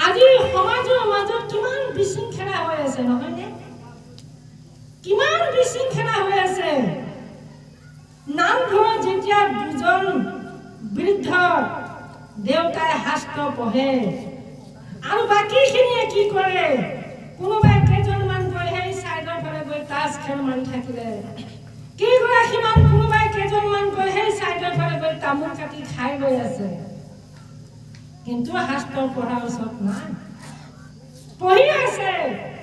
আজি সমাজৰ মাজত কিমান বিশৃংখলা হৈ আছে, নহয়নে? কিমান বিশৃংখলা হৈ আছে। নামঘৰত যেতিয়া দুজন বৃদ্ধ দেউতাই শাস্ত্ৰ পঢ়ে আৰু বাকীখিনিয়ে কি কৰে? কোনোবাই কেইজনমান গৈ সেই চাইডৰ ফালে গৈ তাচ খেল মাৰি থাকিলে, কেইগৰাকীমান কোনোবাই কেইজনমান গৈ সেই চাইডৰ ফালে গৈ তামোল কাটি খাই গৈ আছে, কিন্তু শাস্ত্ৰ পঢ়াৰ ওচৰত নাই, পঢ়ি আছে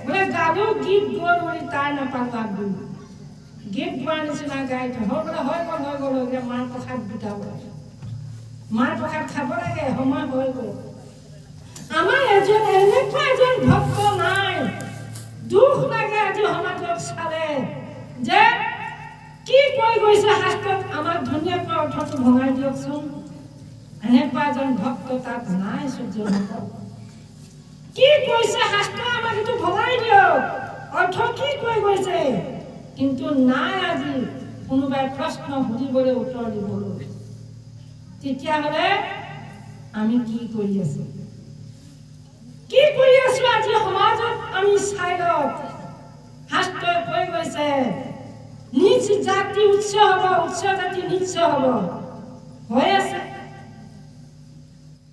বোলে গালো গীত গ'ল বুলি তাৰ নাপালো আগবুলি গীত গোৱাৰ নিচিনা গাই থৈ হৈ বোলে হৈ গ'ল, হৈ গ'ল, হৈ গ'ল। মাহ প্ৰসাদ গোটাব লাগে, মাহ প্ৰসাদ খাব লাগে, সময় হৈ গ'ল। আমাৰ এজন এনেকুৱা এজন ভক্ত নাই। দুখ লাগে আজি সমাজত চালে যে কি কৈ গৈছে শাস্ত্ৰত, আমাক ধুনীয়াকৈ অৰ্থটো ভঙাই দিয়কচোন। এনেকুৱা এজন ভক্ত তাত নাই। সূৰ্যসকল, কি কৈছে শাস্ত্ৰ, আমাক এইটো ভঙাই দিয়ক, অৰ্থ কি কৈ গৈছে। কিন্তু নাই আজি কোনোবাই প্ৰশ্ন সুধিবলৈ, উত্তৰ দিবলৈ। তেতিয়াহ'লে আমি কি কৰি আছো? কি কৰি আছো আজি সমাজত আমি চাই লওক। শাস্ত্ৰই কৈ গৈছে, নীচ জাতি উচ্চ হ'ব, উচ্চ জাতি নীচ হ'ব। হৈ আছে,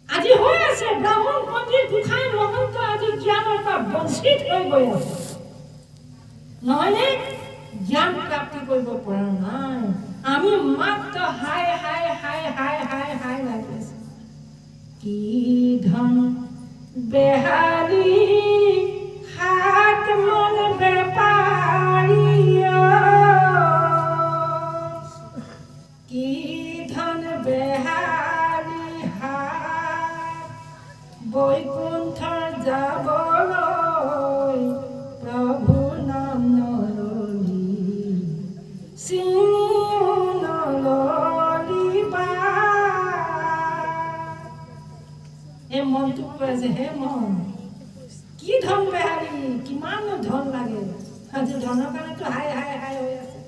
আজি হৈ আছে। ব্ৰাহ্মণ, পণ্ডিত, গোসাঁই, মহন্ত আজি জ্ঞানৰ পৰা বঞ্চিত হৈ গৈ আছে, নহয়নে? জ্ঞান প্ৰাপ্তি কৰিব পৰা নাই। আমি মাত্ৰ হাই হাই হাই হাই হাই হাই লাগি আছে। কি ধন বেহালি 7 মন বেপাৰী, কি ধন বেহালি হাত বৈকুণ্ঠ যাবলৈ, প্ৰভু নাম নললি চিনিও নললি বাট। এই মনটোক কৈ আছে, হে মন, কি ধন বেহালি? কিমান ধন লাগে আজি? ধনৰ কাৰণেতো হাই হাই হাই হৈ আছে।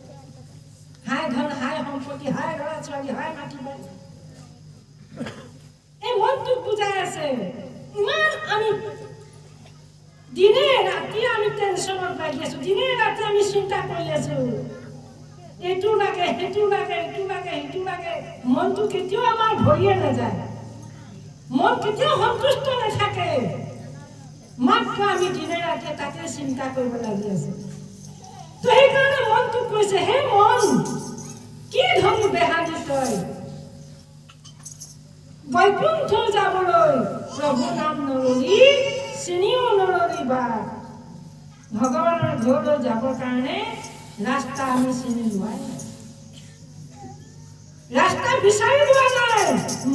হাই ধন, হাই সম্পত্তি, হাই ল'ৰা ছোৱালী, হাই মাটি বাৰী। এই মনটোক বুজাই আছে। ইমান আমি দিনে ৰাতি আমি টেনশ্যনত লাগি আছো, দিনে ৰাতি আমি চিন্তা কৰি আছো, এইটো লাগে, সেইটো লাগে, এইটো লাগে, সেইটো লাগে। মনটো কেতিয়াও আমাৰ ভৰিয়ে নাযায়, মন কেতিয়াও সন্তুষ্ট নাথাকে। মাত্ৰ আমি দিনে ৰাতিয়ে তাকে চিন্তা কৰিব লাগি আছো। তো সেইকাৰণে মনটোক কৈছে, হে মন, কি ধন বেহালি তই বৈকুণ্ঠ যাবলৈ, প্ৰভু নাম নললি চিনিও নললি বাট। ভগৱানৰ ঘৰলৈ যাবৰ কাৰণে ৰাস্তা আমি চিনি লোৱাই নাই, ৰাস্তা বিচাৰি লোৱা নাই।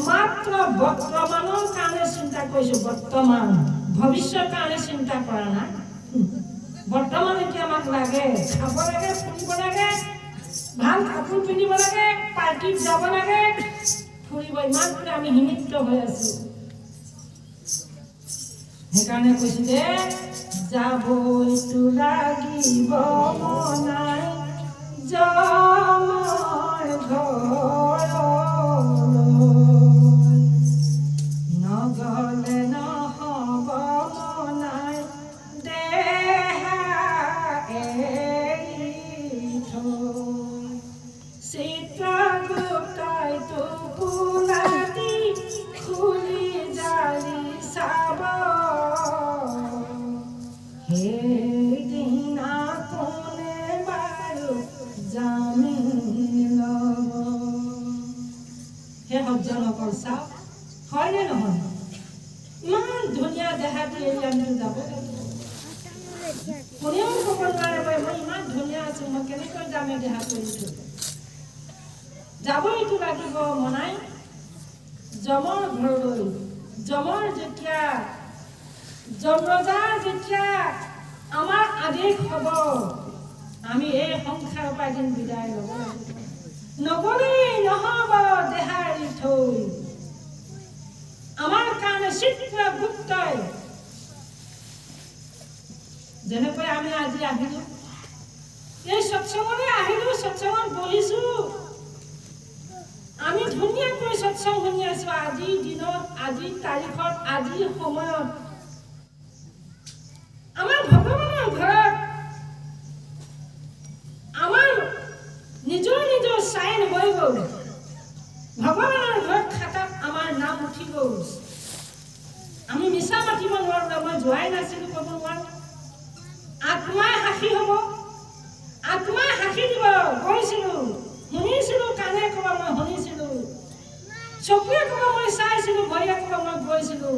মাত্ৰ বৰ্তমানৰ কাৰণে চিন্তা কৰিছো, বৰ্তমান, ভৱিষ্যতৰ কাৰণে চিন্তা কৰা নাই। বৰ্তমান এতিয়া আমাক লাগে, খাব লাগে, ফুৰিব লাগে, ভাল কাপোৰ পিন্ধিব লাগে, পাৰ্টিত যাব লাগে, ফুৰিব, ইমানটোৱে আমি সীমিত হৈ আছো। সেইকাৰণে কৈছো যে যাবইতো লাগিব মনাই যমৰ ঘৰলৈ, নগলে নহ'ব মনাই দেহা এৰি থৈ। চিত্ৰগুপ্তই টোপোলাটি খুলি জালি চাব, সেইদিনা কোনে বাৰু জামিন ল'ব? হে সজ্জনসকল, চাওক, হয়নে নহয়? ইমান ধুনীয়া দেহাটো এৰি আমি যাব লাগিব। কোনেও ক'ব নোৱাৰে, মই ইমান ধুনীয়া আছো, মই কেনেকৈ যাম এই দেহাটো এৰি থৈ? যাবইতো লাগিব মনাই যমৰ ঘৰলৈ। যমৰ যেতিয়া, যমৰজাৰ যেতিয়া আমাৰ আদেশ হ'ব, আমি এই সংসাৰৰ পৰা এদিন বিদায় ল'ব লাগিব। নগ'লেই নহ'ব দেহা এৰি থৈ। আমাৰ কাৰণে চিত্ৰগুপ্তই যেনেকৈ আমি আজি আহিলোঁ, এই সৎসংগলৈ আহিলোঁ, সৎসংগত বহিছোঁ, আমি ধুনীয়াকৈ সৎসংগ শুনি আছোঁ। আজিৰ দিনত, আজিৰ তাৰিখত, আজিৰ সময়ত। বোলে মই যোৱাই নাছিলোঁ ক'ব নোৱাৰোঁ। আত্মাই সাক্ষী হ'ব, আত্মাই সাক্ষী দিব, গৈছিলোঁ, শুনিছিলোঁ, কাণে ক'ব মই শুনিছিলোঁ, চকুৱে ক'ব মই চাইছিলোঁ, ভৰিয়ে ক'ব মই গৈছিলোঁ,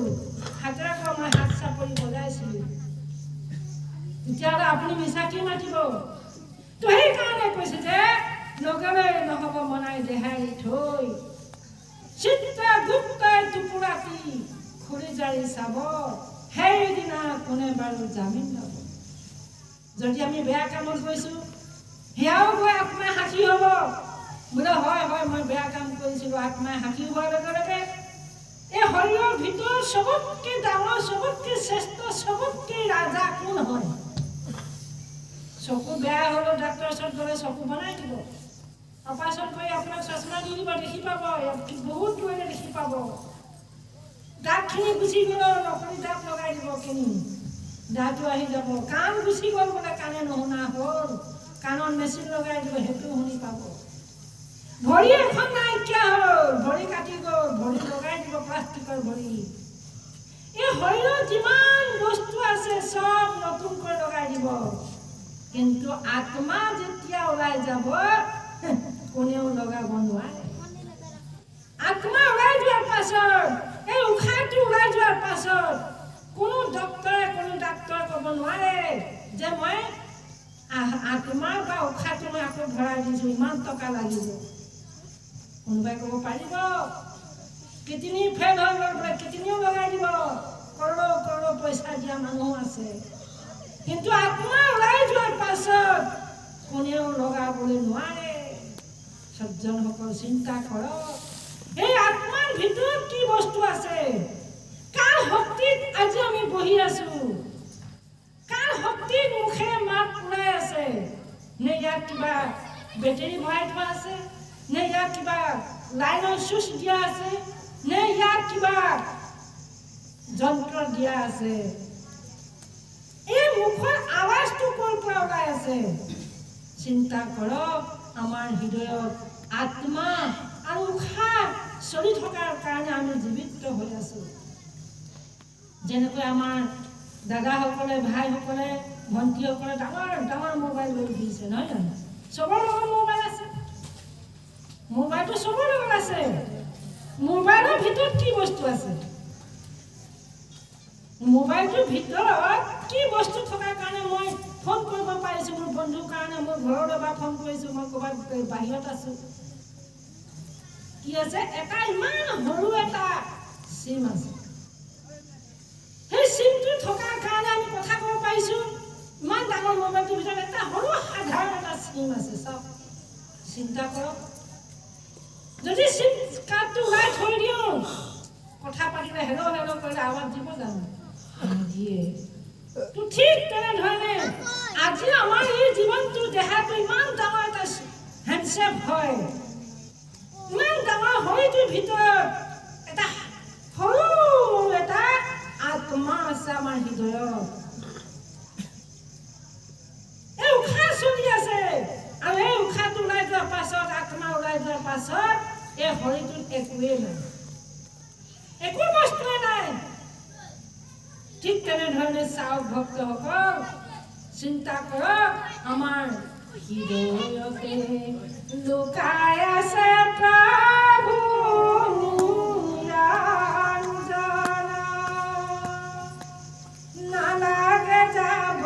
হাতেৰে ক'ব মই হাত চাপৰি বজাইছিলোঁ। তেতিয়াহ'লে আপুনি মিছা কি মাতিব? তো সেইকাৰণে কৈছে যে নগ'লে নহ'ব মনাই দেহাই থৈ, চিত্ৰ গুপ্তই টুকুৰাটি খুলি জাৰি চাব, সেইদিনা কোনে বাৰু জামিন ল'ব? যদি আমি বেয়া কামত গৈছোঁ, সেয়াও গৈ আত্মাই সাক্ষী হ'ব, বোলে হয় হয় মই বেয়া কাম কৰিছিলোঁ। আত্মাই সাক্ষী হোৱাৰ লগে লগে এই শৰীৰৰ ভিতৰত চবতকৈ ডাঙৰ, চবতকৈ শ্ৰেষ্ঠ, চবতকৈ ৰাজা কোন হয়? চকু বেয়া হ'লেও ডাক্তৰৰ ওচৰত গ'লে চকু বনাই দিব, অপাৰেশ্যন কৰি আপোনাক চশমা দি দিব, দেখি পাব, বহুত দূৰলৈ দেখি পাব। দাঁতখিনি গুচি গ'লেও নকলি দাঁত লগাই দিব, কিনি দাঁতো আহি যাব। কাণ গুচি গ'ল বোলে কাণে নুশুনা হ'ল, কাণত মেচিন লগাই দিব, সেইটোও শুনি পাব। ভৰি এখন নাইকিয়া হ'ল, ভৰি কাটি গ'ল, ভৰি লগাই দিব প্লাষ্টিকৰ ভৰি। এই শৰীৰত যিমান বস্তু আছে চব নতুনকৈ লগাই দিব, কিন্তু আত্মা যেতিয়া ওলাই যাব কোনেও লগাব নোৱাৰে। আত্মা ওলাই যোৱাৰ পাছত, এই উশাহটো ওলাই যোৱাৰ পাছত কোনো ডক্তৰে, কোনো ডাক্তৰে ক'ব নোৱাৰে যে মই আত্মা বা উশাহটো মই আকৌ ভৰাই দিছোঁ, ইমান টকা লাগিব। কোনোবাই ক'ব পাৰিব? কিডনী ফেইল হৈ গ'ল বোলে কিডনীও লগাই দিব, কৰোৰ কৰোৰ পইচা দিয়া মানুহ আছে। কিন্তু আত্মা ওলাই যোৱাৰ পাছত কোনেও লগাবলৈ নোৱাৰে। সজ্জনসকল, চিন্তা কৰক, এই আত্মাৰ ভিতৰত কি বস্তু আছে? কাৰ শক্তিত আজি আমি বহি আছো? কাৰ শক্তিত মুখেৰে মাত ওলাই আছে? নে ইয়াত কিবা বেটেৰী ভৰাই থোৱা আছে? নে ইয়াত কিবা লাইনৰ চুইচ দিয়া আছে? নে ইয়াত কিবা যন্ত্ৰ দিয়া আছে? এই মুখৰ আৱাজটো ক'ৰ পৰা ওলাই আছে? চিন্তা কৰক, আমাৰ হৃদয়ত আত্মা আৰু উশাহ চলি থকাৰ কাৰণে আমি জীৱিত হৈ আছোঁ। যেনেকৈ আমাৰ দাদাসকলে, ভাইসকলে, ভণ্টিসকলে ডাঙৰ ডাঙৰ মোবাইল লৈ দিছে, নহয় জানো? চবৰ লগত মোবাইল আছে, মোবাইলটো চবৰ লগত আছে। মোবাইলৰ ভিতৰত কি বস্তু আছে? মোবাইলটোৰ ভিতৰত কি বস্তু থকাৰ কাৰণে মই ফোন কৰিব পাৰিছোঁ মোৰ বন্ধুৰ কাৰণে, মোৰ ঘৰৰ পৰা ফোন কৰিছোঁ, মই ক'ৰবাত বাহিৰত আছোঁ। কি আছে? এটা ইমান সৰু এটা চিম আছে। সেই চিমটো থকাৰ কাৰণে আমি কথা ক'ব পাৰিছোঁ। ইমান ডাঙৰ মোবাইলটোৰ ভিতৰত এটা সৰু সাধাৰণ এটা চিম আছে। চাওক, চিন্তা কৰক, যদি চিম কাৰ্ডটো ওলাই থৈ দিওঁ, কথা পাতিলে হেল্ল' হেল্ল' কৰিলে আৱাজ দিব জানো? নিদিয়ে। তো ঠিক তেনেধৰণে আজি আমাৰ এই জীৱনটো, দেহাটো ইমান ডাঙৰ এটা হেণ্ডছেট হয়। ইমান ডাঙৰ শৰীৰটোৰ ভিতৰত এটা সৰু এটা আত্মা আছে আমাৰ হৃদয়ত। এই উশাহ চলি আছে আৰু এই উশাহটো ওলাই যোৱাৰ পাছত, আত্মা ওলাই যোৱাৰ পাছত এই শৰীৰটোত একোৱেই নাই, একো বস্তুৱে নাই। ঠিক তেনেধৰণে চাওক ভক্তসকল, চিন্তা কৰক, আমাৰ হৃদয়তে লুকাই আছে প্ৰভু নিৰঞ্জন, নালাগে যাব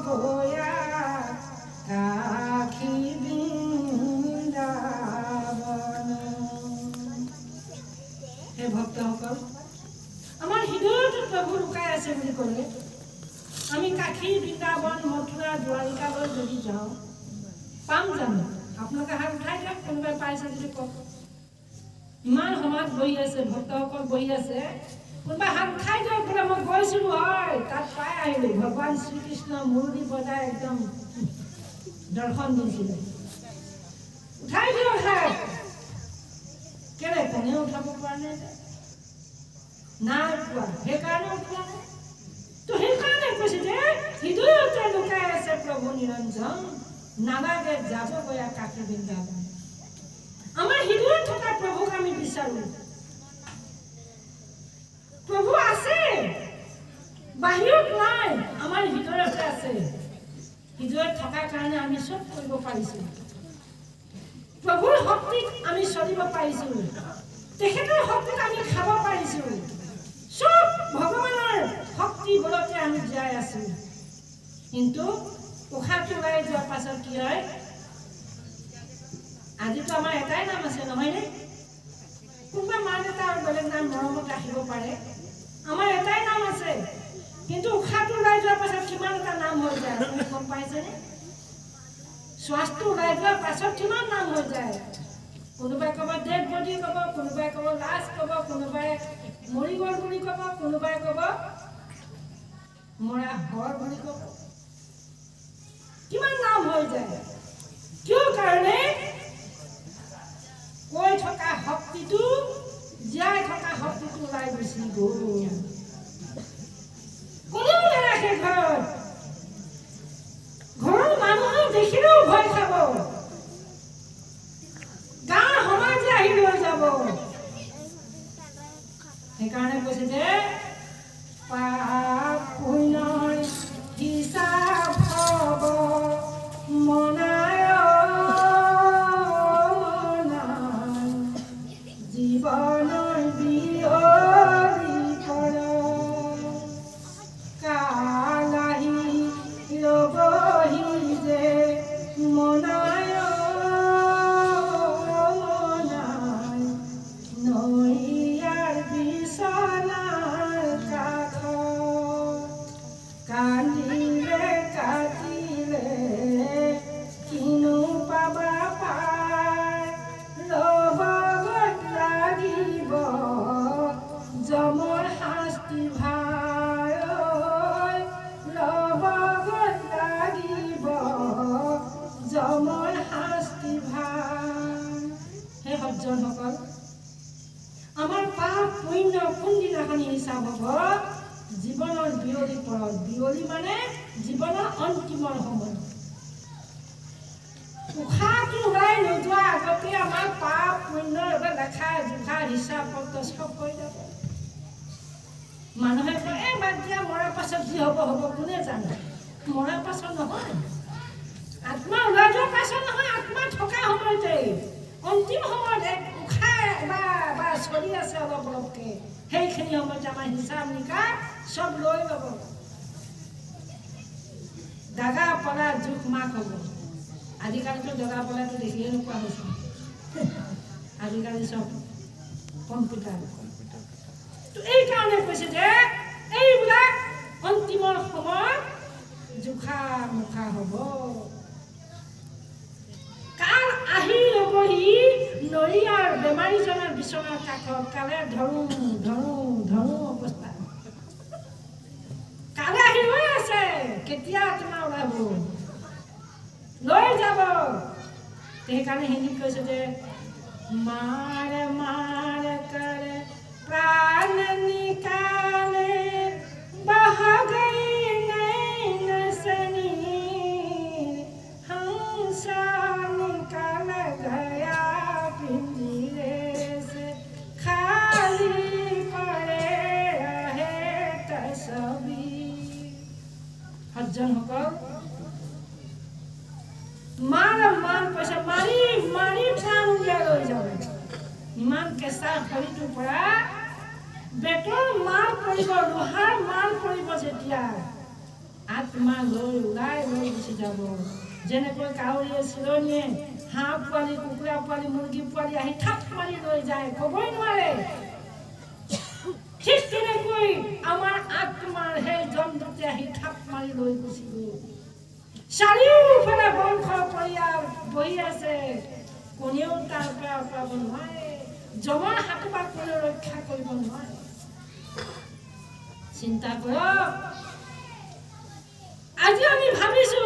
গয়া কাশী বৃন্দাবন। হে ভক্তসকল, আমাৰ হৃদয়ত প্ৰভু লুকাই আছে বুলি ক'লে আমি কাশী, বৃন্দাবন, মথুৰা, দ্বাৰিকালৈ যদি যাওঁ পাম জানো? আপোনালোকে হাত উঠাই দিয়ক, কোনোবাই পাইছে যদি কওক। ইমান সমাজ বহি আছে, ভক্তসকল বহি আছে, কোনোবাই হাত উঠাই দিয়ক, বোলে মই গৈছিলোঁ হয়, তাত পাই আহিলোঁ, ভগৱান শ্ৰীকৃষ্ণ মুৰুলী বজাই একদম দৰ্শন দিছিলে। উঠাই দিয়ক হাত। কেলে কোনেও উঠাব পৰা নাই যে? নাই পোৱা, সেইকাৰণে উঠোৱা নাই। তো সেইকাৰণে কৈছে যে হৃদয়তে লুকাই আছে প্ৰভু নিৰঞ্জন, নালাগে যাব গয়া কাশী বৃন্দাবন। আমাৰ হৃদয়ত থকা প্ৰভুক আমি বিচাৰো। প্ৰভু আছে। বাহিৰত নাই, আমাৰ হৃদয়তে আছে। হৃদয়ত থকাৰ কাৰণে আমি চব কৰিব পাৰিছোঁ। প্ৰভুৰ শক্তিত আমি চলিব পাৰিছোঁ, তেখেতৰ শক্তিত আমি খাব পাৰিছোঁ। চব ভগৱানৰ শক্তি বলতে আমি জীয়াই আছোঁ। কিন্তু উশাহটো ওলাই যোৱাৰ পাছত কি হয়? আজিতো আমাৰ এটাই নাম আছে, নহয়নে? কোনোবা মা দেউতা আৰু বেলেগ নাম মৰমত ৰাখিব পাৰে, আমাৰ এটাই নাম আছে। কিন্তু উশাহটো ওলাই যোৱাৰ পাছত কিমান এটা নাম হৈ যায়, আপুনি গম পাইছেনে? শ্বাসটো ওলাই যোৱাৰ পাছত কিমান নাম হৈ যায়। কোনোবাই ক'ব ডেড বডি ক'ব, কোনোবাই ক'ব লাশ ক'ব, কোনোবাই মৰি গ'ল বুলি ক'ব, কোনোবাই ক'ব মৰা হৰ বুলি ক'ব। কিমান নাম হৈ যায়। কিয় কাৰণে? কৈ থকা শক্তিটো, জীয়াই থকা শক্তিটো ওলাই গুচি গ'ল। কোনেও নাৰাখে ঘৰত। ঘৰৰ মানুহে দেখিলেও ভয় খাব, গাঁৱৰ সমাজে আহি লৈ যাব। সেইকাৰণে কৈছে যে পাপ পুণ্যৰ হিচাপ হ'ব মনায় মনায়, জীৱনৰ বিয়লি পৰ। কাল আহি ৰবহি যে মনায় মনায়, নৈয়াৰ বিচনাৰ কাষত। কান্দিলে কাটিলে কিনো পাবা পাৰ, ৰবগত লাগিব যমৰ শাস্তি ভাৰ, ৰবগত লাগিব যমৰ শাস্তি ভাৰ। হে সজ্জনসকল, আমাৰ পাপ পুণ্য কোনদিনাখনি হিচাপ হ'ব? জীৱনৰ বিয়লি পৰত। বিয়লি মানে জীৱনৰ অন্তিমৰ সময়। উশাহটো ওলাই নোযোৱা আগতে আমাৰ পাপ পুণ্যৰ এবাৰ লেখা জোখা হিচাপ পত্ৰ চব হৈ যাব। মানুহে কয়, এই বাদ দিয়া, মৰাৰ পাছত যি হ'ব হ'ব, কোনে জানে? মৰাৰ পাছত নহয়, আত্মা ওলাই যোৱাৰ পাছত নহয়, আত্মা থকা সময়তেই অন্তিম সময়ত এক উশাহ বা চলি আছে অলপ অলপকে, সেইখিনি সময়তে আমাৰ হিচাপ নিকাচ চব লৈ ল'ব। দাগা পলা জোখ মাখ হ'ব। আজিকালিতো দগা পলাটো দেখিয়ে নোপোৱা হৈছে, আজিকালি চব কম্পিউটাৰ। তো এইকাৰণে কৈছে যে এইবিলাক অন্তিমৰ সময়ত জোখা মুখা হ'ব। কাল আহি ৰ'বহি নৰিয়াৰ বেমাৰীজনৰ বিচনাৰ কাষত। কালে ধৰো ধৰো ধৰো অৱস্থা। কালে আহি ৰৈ আছে, কেতিয়া তোমাৰ ওলাব, লৈ যাব। সেইকাৰণে হিন্দীত কৈছে যে मार मार कर प्राण निकाले, बह गई नैन से नीर, हंसा निकल गया पिंजरे से, खाली पड़े रहे तस्वीर। সজ্জনসকল, মাৰ মাৰ কৈছে, মাৰি মাৰি প্ৰাণ উলিয়াই লৈ যাব। ইমান কেঁচা শৰীৰটোৰ পৰা বেতৰ মাৰ পৰিব, লোহাৰ মাৰ পৰিব, যেতিয়া আত্মা লৈ ওলাই লৈ গুচি যাব। যেনেকৈ কাউৰীয়ে, চিলনীয়ে হাঁহ পোৱালি, কুকুৰা পোৱালি, মুৰ্গী পোৱালি আহি থাপ মাৰি লৈ যায়, ক'বই নোৱাৰে, ঠিক তেনেকৈ আমাৰ আত্মাৰ সেই জন্তুতে আহি থাপ মাৰি লৈ গুচি গ'ল। চাৰিওফালে বংশ পৰিয়াল বহি আছে, কোনেও তাৰ পৰা আঁতৰাব নোৱাৰে, যমৰ হাতৰ পৰা কোনেও ৰক্ষা কৰিব নোৱাৰে। চিন্তা কৰক, আজি আমি ভাবিছো,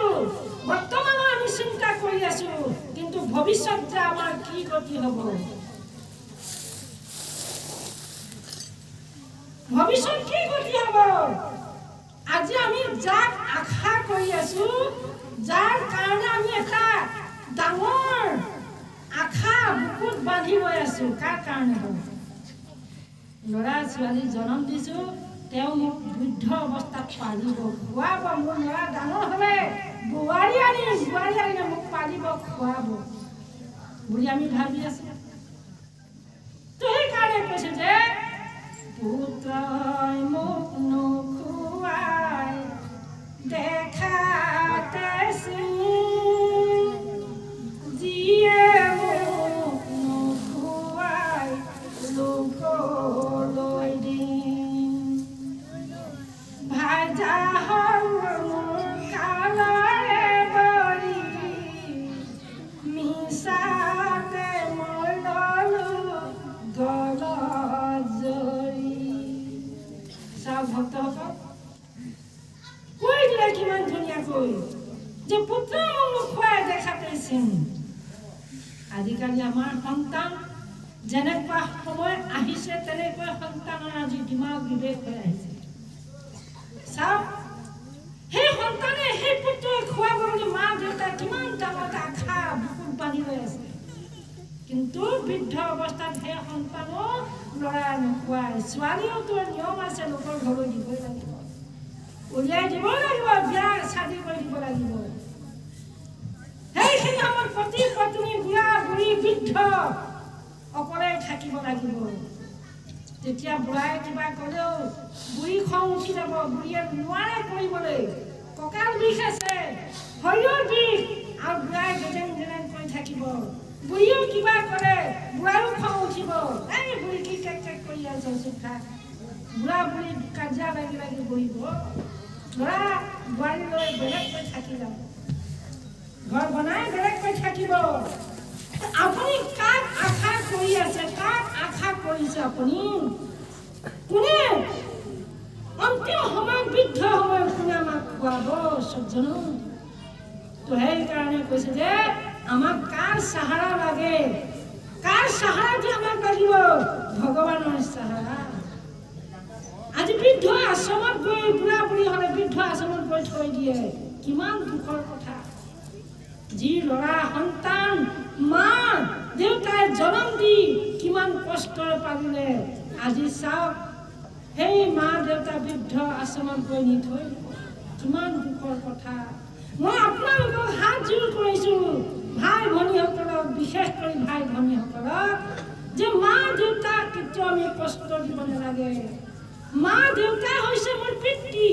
বৰ্তমানো আমি চিন্তা কৰি আছো, কিন্তু ভৱিষ্যত যে আমাৰ কি গতি হ'ব, ভৱিষ্যত কি গতি হ'ব। আজি আমি যাক আশা কৰি আছো, যাৰ কাৰণে আমি এটা ডাঙৰ আশা বুকুত বান্ধি লৈ আছো, কাৰ কাৰণে বাৰু? ল'ৰা ছোৱালী জন্ম দিছো, তেওঁ মোক বৃদ্ধ অৱস্থাত পালিব খুৱাব, মোৰ ল'ৰা ডাঙৰ হ'লে বোৱাৰী আনিম, বোৱাৰী আনিলে মোক পালিব খুৱাব বুলি আমি ভাবি আছো। তো সেইকাৰণে কৈছে যে পুত্ৰই মোক নোখোৱাই দেখাতে চিন, যিয়ে মোক নোখোৱাই লোকলৈ দিন। ভাজা হ'ল মোৰ কালৰে বৰি, মিছাতে মই ললো গলত জৰি। চাওক ভক্তসকল, কৈ দিলে কিমান ধুনীয়াকৈ যে পুত্ৰ মোক নোখোৱাই দেখাতে চিন। আজিকালি আমাৰ সন্তান যেনেকুৱা সময় আহিছে, তেনেকৈ সন্তানৰ আজি দিমাগ বিবেক হৈ আহিছে। চাওক, সেই সন্তানে সেই পুত্ৰই খুৱাব বুলি মা দেউতাই কিমান ডাঙৰ এটা আশা বুকুত বান্ধি লৈ আছে, কিন্তু বৃদ্ধ অৱস্থাত সেই সন্তানো ল'ৰাই নোখোৱায়। ছোৱালীওতো নিয়ম আছে, লোকৰ ঘৰলৈ দিবই লাগিব, উলিয়াই দিবই লাগিব, বিয়া চাদি কৰি দিব লাগিব। সেইখিনি সময়ত পতি পত্নী বুঢ়া বুঢ়ী বৃদ্ধ অকলে থাকিব লাগিব। তেতিয়া বুঢ়াই কিবা ক'লেও বুঢ়ী খং উঠি যাব, বুঢ়ীয়ে নোৱাৰে কৰিবলৈ, কঁকাল বিষ আছে, শৰীৰৰ বিষ, আৰু বুঢ়াই গেজেং জেজেং কৰি থাকিব। বুঢ়ীয়েও কিবা ক'লে বুঢ়াৰো খং উঠিব, এই বুঢ়ী কি কেক কেক কৰি আছ, চুপ থাক। বুঢ়া বুঢ়ী কাজিয়া লাগি লাগি বহিব, ল'ৰা বোৱাৰী লৈ বেলেগকৈ থাকি যাব, ঘৰ বনাই বেলেগকৈ থাকিব। আপুনি কাক আশা কৰি আছে, কাক আশা কৰিছে আপুনি? কোনে অন্তিম সময়ত, বৃদ্ধ সময়ত কোনে আমাক খুৱাব সজ্জন? তো সেইকাৰণে কৈছে যে আমাক কাৰ চাহাৰা লাগে, কাৰ চাহাৰা যে আমাক লাগিব? ভগৱানৰ চাহাৰা। আজি বৃদ্ধ আশ্ৰমত গৈ বুঢ়া বুঢ়ী হ'লে বৃদ্ধ আশ্ৰমত গৈ থৈ দিয়ে, কিমান দুখৰ কথা। যি ল'ৰা সন্তান মা দেউতাই জনম দি কিমান কষ্টৰে পালিলে, আজি চাওক সেই মা দেউতা বৃদ্ধ আশ্ৰমত গৈ নি থৈ, কিমান দুখৰ কথা। মই আপোনালোকক হাত জোৰ কৰিছোঁ, ভাই ভনীসকলক, বিশেষ কৰি ভাই ভনীসকলক, যে মা দেউতাক কেতিয়াও আমি কষ্ট দিব নালাগে। মা দেউতা হৈছে মোৰ পিতৃ।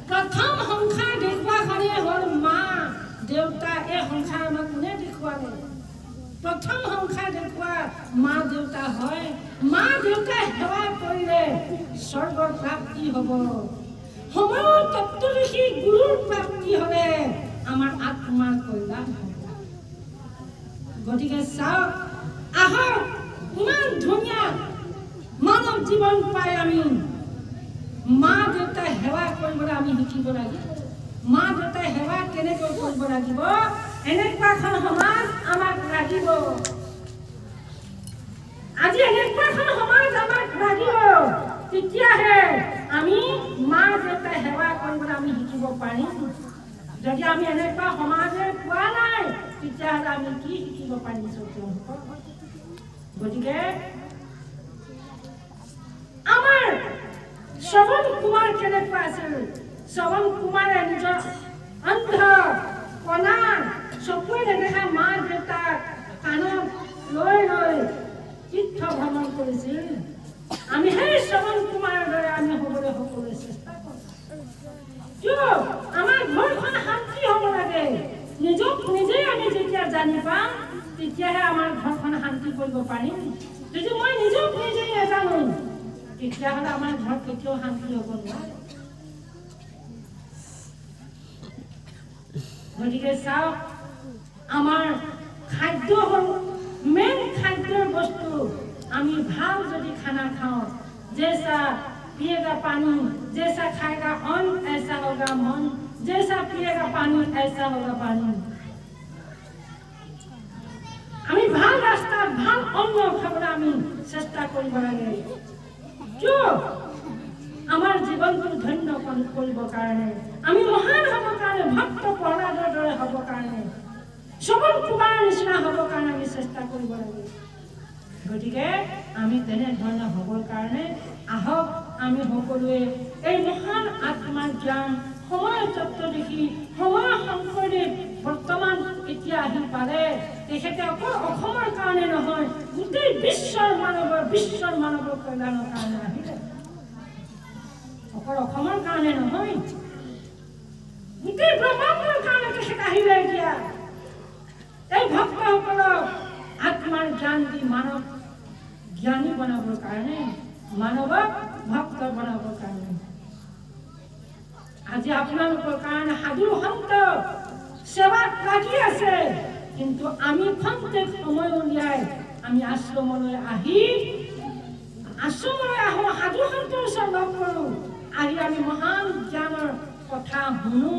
প্ৰথম সংসাৰ দেখুৱাখনেই হ'ল মা দেউতা। এই সংসাৰ আমাক কোনে দেখুৱালে? প্ৰথম সংসাৰ দেখুওৱা মা দেউতা হয়। মা দেউতাই সেৱা কৰিলে স্বৰ্গৰ প্ৰাপ্তি হ'ব। সময়ৰ তত্ত্বদৰ্শী গুৰুৰ প্ৰাপ্তি হ'লে আমাৰ আত্মাৰ কল্যাণ হ'ব। গতিকে চাওক, আহক, ইমান ধুনীয়া মানৱ জীৱন পাই আমি মা দেউতাই সেৱা কৰিবলৈ আমি শিকিব লাগিব। মা দেউতাই সেৱা কেনেকৈ কৰিব লাগিব, এনেকুৱা এখন সমাজ আমাক লাগিব। আজি এনেকুৱা এখন সমাজ আমাক লাগিব, তেতিয়াহে আমি মা দেউতাই সেৱা কৰিবলৈ আমি শিকিব পাৰিম। যদি আমি এনেকুৱা সমাজে পোৱা নাই, তেতিয়াহ'লে আমি কি শিকিব পাৰিম তেওঁলোকক? গতিকে আমাৰ শ্ৰৱণ কুমাৰ কেনেকুৱা আছিল? শ্ৰৱণ কুমাৰে নিজৰ অন্ধ কণা চকুৱে নেদেখা মা দেউতাক কাণত লৈ লৈ তীৰ্থ ভ্ৰমণ কৰিছিল। আমি সেই শ্ৰৱণ কুমাৰৰ দৰে আমি হ'বলৈ সকলোৱে চেষ্টা কৰোঁ। কিয়? আমাৰ ঘৰখন শান্তি হ'ব লাগে। নিজক নিজেই আমি যেতিয়া জানি পাম, তেতিয়াহে আমাৰ ঘৰখন শান্তি কৰিব পাৰিম। যদি মই নিজক নিজেই নাজানো, তেতিয়াহ'লে আমাৰ ঘৰত কেতিয়াও শান্তি হ'ব নোৱাৰে। গতিকে চাওক, আমাৰ খাদ্য হ'ল মেইন খাদ্যৰ বস্তু। আমি ভাল যদি খানা খাওঁ, जैसा पिएगा पानी जैसा खाएगा अन्न ऐसा होगा मन, जैसा पिएगा पानी ऐसा होगा पानी। আমি ভাল ৰাস্তাত ভাল অন্ন খাবলৈ আমি চেষ্টা কৰিব লাগে। কিয়? আমাৰ জীৱনটো ধন্য কৰিবৰ কাৰণে, আমি মহান হ'বৰ কাৰণে, ভক্ত প্ৰহ্লাদৰ দৰে হ'বৰ কাৰণে, শ্ৰৱণ কুমাৰৰ নিচিনা হ'বৰ কাৰণে আমি চেষ্টা কৰিব লাগে। গতিকে আমি তেনেধৰণে হ'বৰ কাৰণে আহক, আমি সকলোৱে এই মহান আত্মাৰ জ্ঞান, সময়ৰ তত্ত্ব দেখি সময়ৰ শংকৰদেৱ বৰ্তমান এতিয়া আহি পালে। তেখেতে অকল অসমৰ কাৰণে নহয়, গোটেই বিশ্বৰ মানৱৰ কল্যাণৰ কাৰণে আহিলে। অকল অসমৰ কাৰণে নহয়, গোটেই ব্ৰহ্মাণ্ডৰ কাৰণে তেখেত আহিলে। এতিয়া এই ভক্তসকলক আত্মাৰ জ্ঞান দি মানৱ জ্ঞানী বনাবৰ কাৰণে, মানৱক ভক্ত বনাবৰ কাৰণে। আজি আপোনালোকৰ কাৰণে সাধু সন্ত সেৱাত লাগি আছে, কিন্তু আমি খন্তেক সময় উলিয়াই আমি আশ্ৰমলৈ আহোঁ, সাধু সন্তৰ ওচৰত লগ কৰোঁ, আহি আমি মহান জ্ঞানৰ কথা শুনো।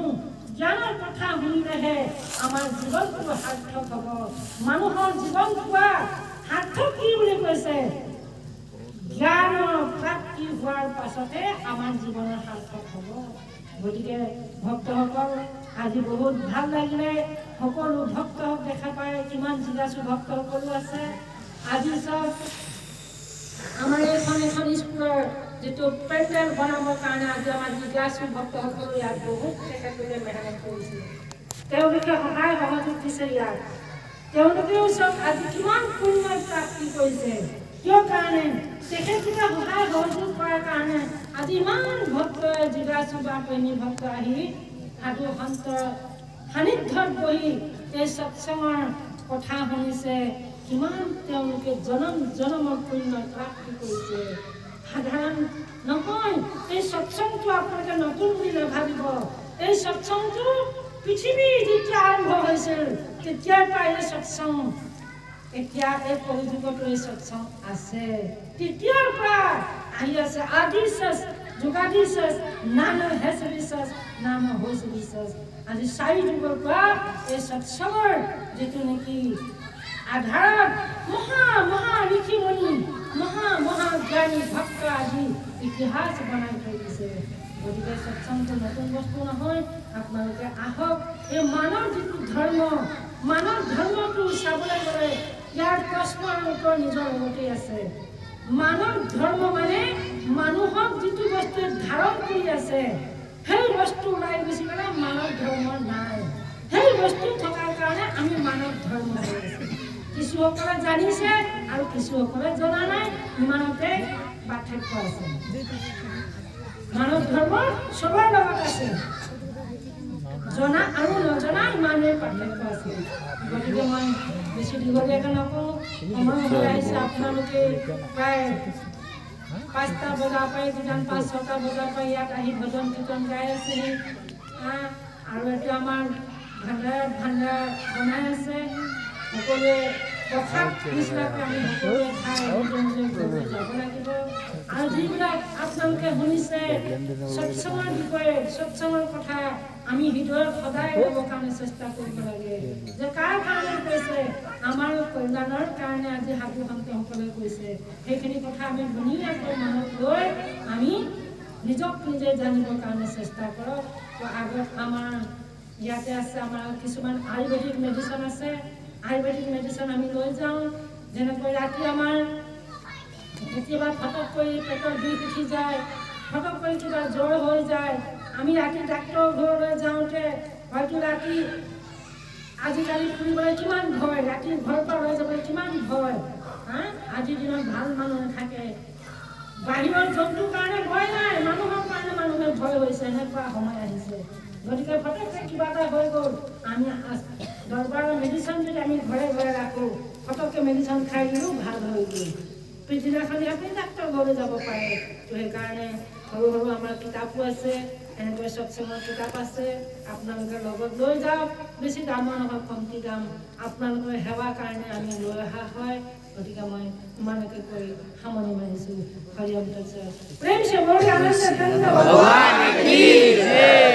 জ্ঞানৰ কথা শুনিলেহে আমাৰ জীৱনটো সাৰ্থক হ'ব। মানুহৰ জীৱন পোৱা সাৰ্থক কি বুলি কৈছে? জ্ঞানৰ প্ৰাপ্তি হোৱাৰ পাছতে আমাৰ জীৱনৰ সাৰ্থক হ'ব। গতিকে ভক্তসকল, আজি বহুত ভাল লাগিলে সকলো ভক্তক দেখা পাই। কিমান জিজ্ঞাসু ভক্তসকলো আছে। আজি চব আমাৰ এইখন এখন স্কুলৰ যিটো পেণ্ডেল বনাবৰ কাৰণে আজি আমাৰ জিজ্ঞাসু ভক্তসকলো ইয়াত বহুত তেখেতলোকে মেহনত কৰিছে। তেওঁলোকে সহায় সহযোগ দিছে ইয়াত। তেওঁলোকেও চব আজি কিমান পুণ্য প্ৰাপ্তি কৰিছে। কিয় কাৰণে? তেখেতলোকে সহায় সহযোগ কৰাৰ কাৰণে আজি ইমান ভক্ত, জিজ্ঞাসু বা প্ৰেমী ভক্ত আহি সাধু সন্তৰ সান্নিধ্যত বহি এই সৎসংগৰ কথা শুনিছে। কিমান তেওঁলোকে জনম জনমৰ পুণ্য প্ৰাপ্তি কৰিছে, সাধাৰণ নহয়। এই সৎসংগটো আপোনালোকে নতুন বুলি নাভাবিব। এই সৎসংগটো পৃথিৱী যেতিয়া আৰম্ভ হৈছিল, তেতিয়াৰ পৰা এই সৎসংগ, এতিয়া এই কলিযুগতো এই সৎসংগ আছে। তেতিয়াৰ পৰা আহি আছে। আদি সচ, যুগাদি সচ, নান হেচ বিশ্বাস, নান হৈছে বিশ্বাস। আজি চাৰি যুগৰ পৰা এই সৎসংগৰ যিটো নেকি আধাৰত মহা মহা ঋষিমুনি, মহা মহা জ্ঞানী ভক্ত আজি ইতিহাস বনাই থৈ দিছে। গতিকে সৎসংগটো নতুন বস্তু নহয়। আপোনালোকে আহক। এই মানৱ যিটো ধৰ্ম, মানৱ ধৰ্মটো চাবলৈ গ'লে ইয়াৰ প্ৰশ্নৰ উত্তৰ নিজৰ লগতেই আছে। মানৱ ধৰ্ম মানে মানুহক যিটো বস্তুৱে ধাৰণ কৰি আছে, সেই বস্তু ওলাই গুচি গ'লে মানৱ ধৰ্ম নাই। সেই বস্তু থকাৰ কাৰণে আমি মানৱ ধৰ্ম হৈ আছো। কিছুসকলে জানিছে আৰু কিছুসকলে জনা নাই, ইমানতে পাৰ্থক্য আছে। মানৱ ধৰ্ম চবৰ লগত আছে, জনা আৰু নজনা ইমানেই পাৰ্থক্য আছে। গতিকে মই বেছি দীঘলীয়াকৈ নকওঁ, সময় হৈ আহিছে। আপোনালোকে প্ৰায় 5টা বজাৰ পৰাই, কিজান 5-6টা বজাৰ পৰা ইয়াত আহি ভজন কীৰ্তন গাই আছেহি। আৰু এতিয়া আমাৰ ভাণ্ডাৰত ভাণ্ডাৰ বনাই আছে। সকলোৱে প্ৰসাদ নিচিনাকৈ আমি সকলোৱে খাই নিজৰ নিজৰ ঘৰলৈ যাব লাগিব। আৰু যিবিলাক আপোনালোকে শুনিছে সৎসংগৰ বিষয়ে, সৎসংগৰ কথা আমি হৃদয়ত সদায় ল'বৰ কাৰণে চেষ্টা কৰিব লাগে যে কাৰ কাৰণে কৈছে, আমাৰ কল্যাণৰ কাৰণে আজি সাধু সন্তসকলে কৈছে। সেইখিনি কথা আমি ধুনীয়াকৈ মনত লৈ আমি নিজক নিজে জানিবৰ কাৰণে চেষ্টা কৰক। তো আগত আমাৰ ইয়াতে আছে, আমাৰ কিছুমান আয়ুৰ্বেদিক মেডিচিন আছে। আয়ুৰ্বেদিক মেডিচিন আমি লৈ যাওঁ। যেনেকৈ ৰাতি আমাৰ কেতিয়াবা ফটক কৰি পেটৰ বিষ উঠি যায়, ফটক কৰি কিবা জ্বৰ হৈ যায়, আমি ৰাতি ডাক্তৰৰ ঘৰলৈ যাওঁতে হয়তো ৰাতি, আজিকালি ফুৰিবলৈ কিমান ভয়, ৰাতি ঘৰৰ পৰা ওলাই যাবলৈ কিমান ভয়। হা, আজিৰ দিনত ভাল মানুহ নাথাকে। বাহিৰৰ জন্তুৰ কাৰণে ভয় নাই, মানুহৰ কাৰণে মানুহে ভয় হৈছে, এনেকুৱা সময় আহিছে। গতিকে ফটককৈ কিবা এটা হৈ গ'ল, আমি দৰবাৰৰ মেডিচিন যদি আমি ঘৰে ঘৰে ৰাখোঁ, ফটককৈ মেডিচিন খাই দিলোঁ, ভাল হৈ গ'ল, পিছদিনাখনি আপুনি ডাক্তৰ ঘৰলৈ যাব পাৰে। তো সেইকাৰণে সৰু সৰু আমাৰ কিতাপো আছে, এনেকৈ সৎসংগৰ কিতাপ আছে, আপোনালোকে লগত লৈ যাওক। বেছি দামৰ নহয়, কমটি দাম। আপোনালোকৰ সেৱাৰ কাৰণে আমি লৈ অহা হয়। গতিকে মই ইমানকে কৈ সামৰণি মাৰিছোঁ। হৰি ওম তৎসৎ। प्रेम से बोल, आनंद। भगवान की।